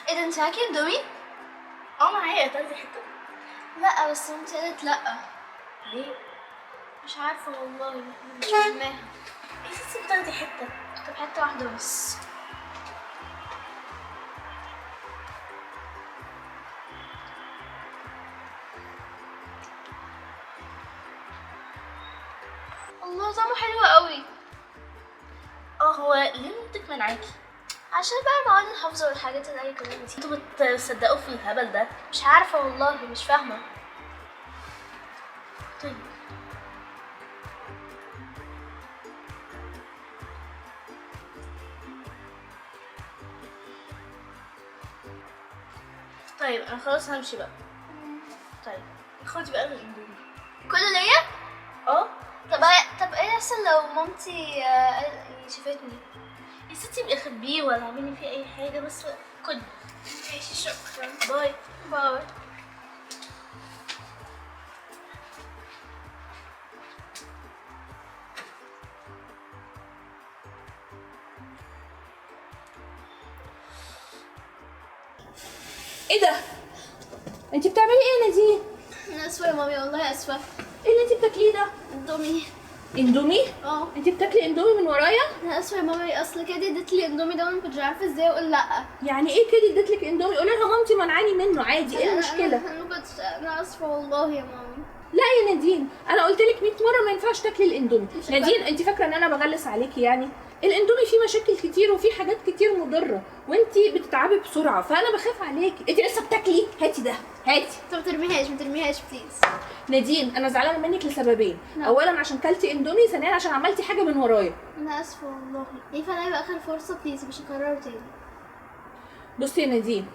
ايه ده، انت معاكي اندومي؟ اه معايا. تاخدي حتة؟ لا بس مامتي قالت لا. ليه؟ مش عارفه والله، مش فاهماها. يا ستي بتاخدي حتة. طب حتة واحدة بس. الله طعمه حلو قوي. اه هو ليه مامتك منعاكي؟ عشان بقى المواد الحافظة والحاجات اللي اي كلام دي. انتوا بتصدقوا في الهبل ده؟ مش عارفه والله، مش فاهمه. طيب طيب انا خلاص همشي بقى. طيب خدي بقى الاندومي. كله ليا؟ اه. طب ايه يحصل لو مامتي شافتني؟ يا ستي ابقي خبيه ولا اعملي فيه اي حاجة، بس كل. ماشي شكرا. bye bye. ايه ده؟ انت بتعملي ايه يا نادين؟ انا اسفه يا مامي والله اسفه. ايه اللي انت بتاكليه ده؟ اندومي. اندومي؟ اه. انت بتاكلي اندومي من ورايا؟ انا اسفه يا مامي، اصل كده اديت لي اندومي ده وانا ما كنتش عارفه ازاي اقول لا. يعني ايه كده اديت لك اندومي؟ قولي لها مامتي منعاني منه عادي، ايه المشكلة؟ انا ما كنتش، انا اسفه والله يا مامي. لا يا نادين، انا قلت لك 100 مرة ما ينفعش تاكلي الاندومي. نادين انت فاكره ان انا بغلس عليكي يعني؟ الاندومي فيه مشاكل كتير وفيه حاجات كتير مضرة وانت بتتعبي بسرعة، فانا بخاف عليكي. انت لسه بتاكلي؟ هاتي ده، هاتي. طب ما ترميهاش، ما ترميهاش please. نادين انا زعلانة منك لسببين. نعم. اولا عشان كلتي اندومي، ثانيا عشان عملتي حاجة من ورايا. انا اسفه والله. ينفع انا اخر فرصة please، مش هكرر تاني. بصي يا نادين،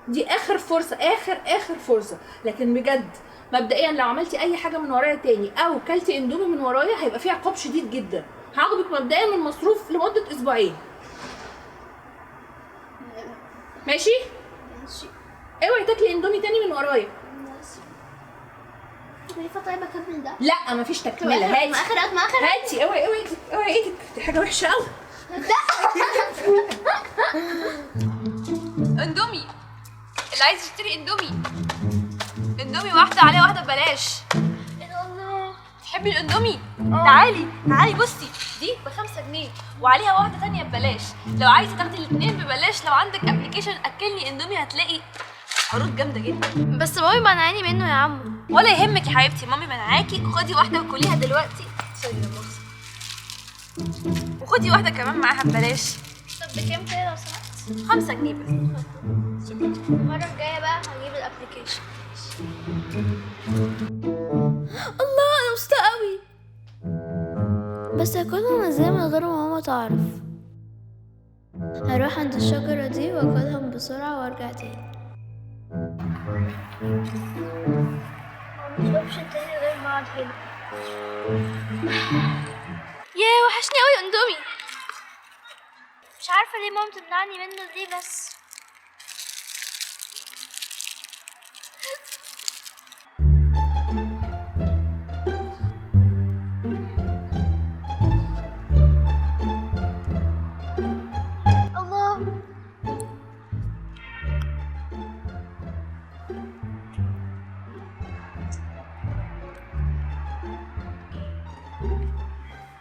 دي اخر فرصة، اخر اخر فرصة، لكن بجد مبدئيا لو عملتي اي حاجة من ورايا تاني او كلتي اندومي من ورايا هيبقى في عقاب شديد جدا. هعاقبك مبدئيا من مصروف لمدة اسبوعين. ماشي؟ ماشي. اوعي تاكلي اندومي تاني من ورايا. طب ينفع طيب اكمل ده؟ لا مفيش تكمله. هاتي. ما اخر ما اخر. هاتي. اوعي اوعي ايدك، اوعي ايدك، دي حاجة وحشة قوي. اندومي، اللي عايز يشتري اندومي، اندومي واحدة عليها واحدة ببلاش. ايه ده الله. تحبي الاندومي؟ تعالي تعالي بصي، دي ب5 جنيه وعليها واحدة تانية ببلاش. لو عايزه تاخدي الاثنين ببلاش، لو عندك application اكلني اندومي هتلاقي عروض جامدة جدا. بس مامي منعاني منه يا عمو. ولا يهمك يا حبيبتي، مامي منعاكي. خدي واحدة وكليها دلوقتي. sorry يا مؤاخذة. وخدي واحدة كمان معاها ببلاش. طب بكام كده لو سمحت؟ 5 جنيه بس. المرة الجاية بقى هجيب ال application. الله انا مبسوطة قوي. بس هاكلهم ازاي من غير ما ماما تعرف؟ هروح عند الشجرة دي واكلهم بسرعة وارجع تاني. مش option تاني غير ما اقعد هنا. ياه وحشني قوي اندومي. مش عارفه ليه ماما تمنعني منه ليه بس. الله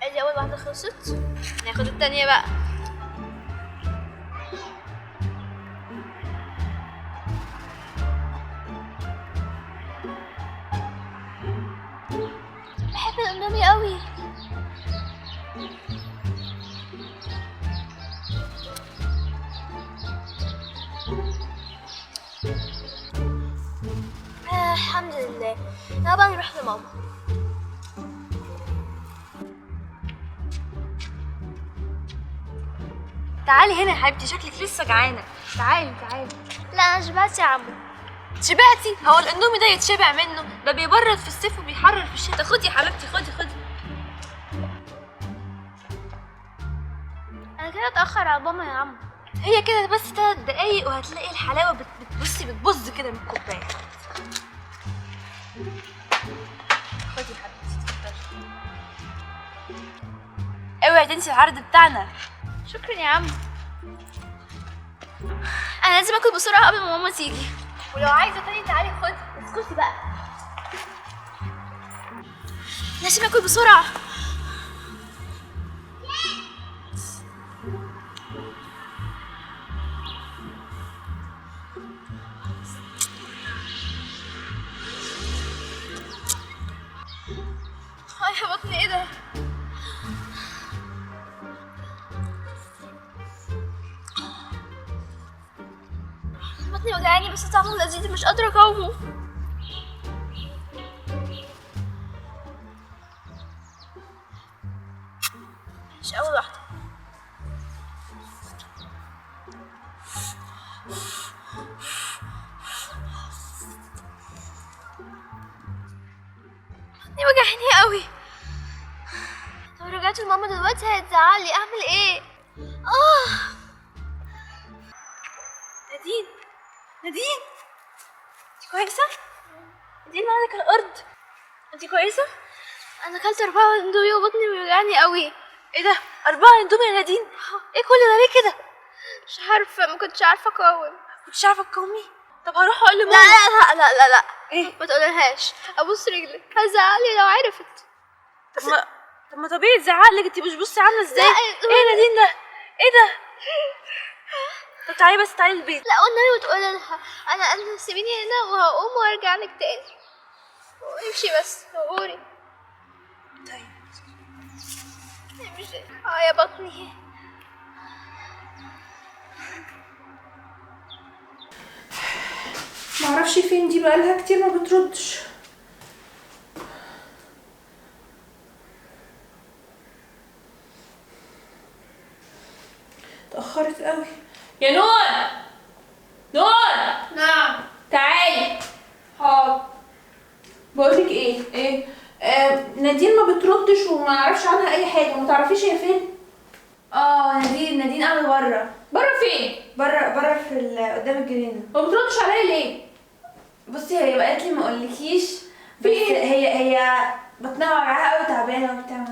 ادي اول واحدة خلصت، ناخد التانية بقى. بحب الاندومي قوي. الحمد لله. يلا بقى نروح لماما. تعالي هنا يا حبيبتي، شكلك لسه جعانة. تعالي تعالي. لا انا شبعت يا عمو. شبعتي؟ هو الاندومي ده يتشبع منه؟ ده بيبرد في الصيف وبيحرر في الشتاء. خدي يا حبيبتي، خدي خدي. انا كده اتاخر على ماما يا عمو. هي كده بس 3 دقايق وهتلاقي الحلاوة بتبصي بتبظ كده من الكوباية. خدي يا حبيبتي اتفضلي. اوعي تنسي العرض بتاعنا. شكرا يا عم. انا لازم اكل بسرعة قبل ما ماما تيجي. ولو عايزه تاني تعالي خدي. اسكتي بقى، لازم اكل بسرعة. يا بطني ايه ده؟ بطني وجعاني بس طعمه لذيذ مش قادرة اقاومه. مش أول واحدة. بطني وجعاني قوي. لو رجعت لماما دلوقتي هتزعلي، اعمل ايه؟ نادين، نادين انت كويسة؟ نادين مالك على الارض؟ انت كويسة؟ انا اكلت 4 اندومي وبطني بيوجعني قوي. ايه ده؟ 4 اندومي يا نادين؟ ايه كل ده ليه كده؟ مش عارفه، ما كنتش عارفه اقاوم. كنتش عارفه تقاومي؟ طب هروح اقول لماما. لا لا لا لا لا. ايه؟ ما تقولهاش، ابوس رجلك، هزعلي لو عرفت. طب ما طبيعي تزعقلك، انت مش بصي عامله ازاي؟ ايه يا نادين ده؟ ايه ده؟ طب تعالي بس، تعالي البيت. لا والنبي ما تقولي لها، انا سيبيني هنا وهقوم وارجع لك تاني. امشي بس غوري. طيب امشي. يا بطني. معرفش فين دي، بقالها كتير ما بتردش. اتأخرت قوي. يا نور، نور. نعم. تعالي. حاضر. بقولك ايه؟ ايه؟ نادين ما بتردش وما اعرفش عنها اي حاجة، ما تعرفيش هي فين؟ نادين قاعدة بره. بره فين؟ بره في قدام الجنينة. ما بتردش عليا ليه؟ بصي هي قالت لي ما اقولكيش، في ايه؟ هي بطنها وجعاها قوي، تعبانة وبتاع.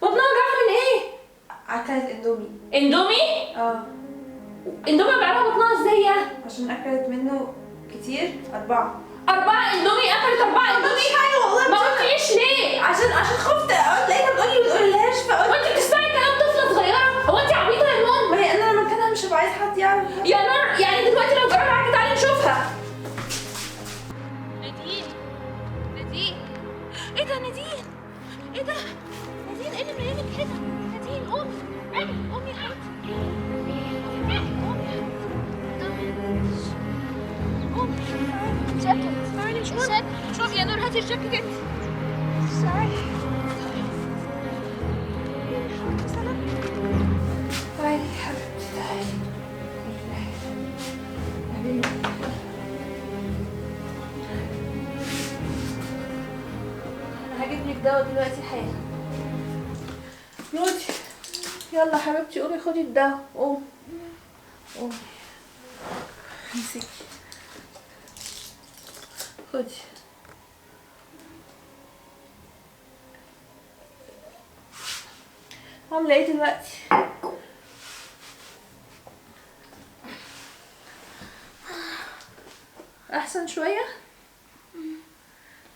بطنها وجعاها من ايه؟ اكلت اندومي. اندومي؟ اندومي وجعلها بطنها ازاي يعني؟ عشان اكلت منه كتير. 4 اندومي؟ اكلت 4 اندومي؟ مش حاجة والله. ما قلتليش ليه؟ عشان خفت، لقيتها بتقولي ما تقوليلهاش، فقلت. وانت بتسمعي كلام طفله صغيرة؟ هو انت عبيطه يا نور؟ ما هي انا لما مكانها مش هبقى عايزه حد يعرف. يا نور يعني دلوقتي لو جرى معاكي تعالي نشوفها. نادين، نادين ايه ده؟ نادين ايه ده؟ نادين ايه اللي منيمك كده؟ نادين قومي قومي يا حبيبتي، قومي قومي يا حبيبتي، قومي. جاكيت. تعالي مش مهم. شوفي يا نور، هاتي الجاكيت انت. تعالي تعالي يا حبيبتي، تعالي. انا هجيب لك دواء دلوقتي حالا. نودي يلا حبيبتي قومي خدي الدواء. قومي قومي امسكي خدي. عامله ايه دلوقتي؟ احسن شوية؟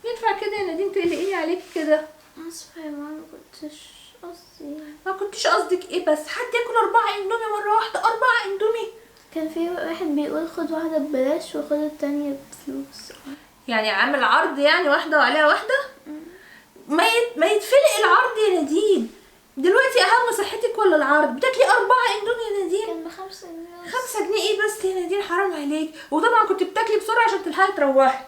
ينفع كده يا نادين تقلقيني عليكي كده؟ اسفه يا ماما، ما كنتش قصدي. ما كنتش قصدك ايه بس؟ حد ياكل 4 اندومي مرة واحدة؟ 4 اندومي؟ كان في واحد بيقول خد واحدة ببلاش وخد التانية بفلوس. يعني عامل عرض، يعني واحدة وعليها واحدة؟ ما يتفلق العرض يا نادين. دلوقتي اهم صحتك ولا العرض؟ بتاكلي 4 اندومي يا نادين. كان ب5 جنيه. 5 جنيه ايه بس يا نادين؟ حرام عليك. وطبعا كنت بتاكلي بسرعة عشان تلحقي تروحي.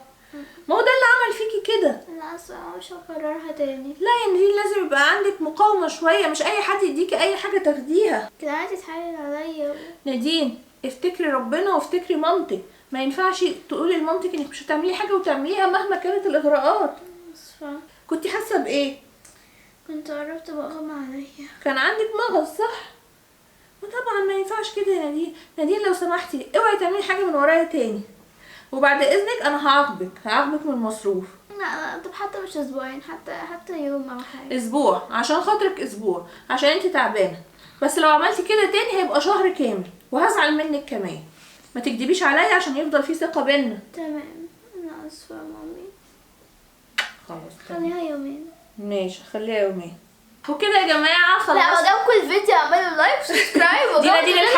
ما هو ده اللي عمل فيكي كده. لا اصلا مش هكررها تاني. لا يا نادين لازم يبقى عندك مقاومة شوية، مش اي حد يديكي اي حاجة تاخديها. كده عايزه تتحايل عليا. نادين افتكري ربنا وافتكري مامتك، ما ينفعش تقولي لمامتك انك مش هتعملي حاجة وتعمليها مهما كانت الاغراءات. اسفه. كنت حاسه بايه؟ كنت قربت بغمى عليا. كان عندك مغص صح؟ وطبعا ما ينفعش كده يا نادين. نادين لو سمحتي اوعي تعملي حاجة من ورايا تاني، وبعد اذنك انا هعاقبك من المصروف. لا طب حتى مش اسبوعين، حتى يوم او حاجة. اسبوع عشان خاطرك، اسبوع عشان انت تعبانة، بس لو عملتي كده تاني هيبقى شهر كامل وهزعل منك كمان. ما تكدبيش عليا عشان يفضل في ثقة بينا. تمام، انا اسفه يا مامي. خلاص خليها يومين. ماشي خليها يومين. وكده يا جماعة خلاص. لا، عجبكم الفيديو اعملوا like و subscribe. دي نادين الحقيقية.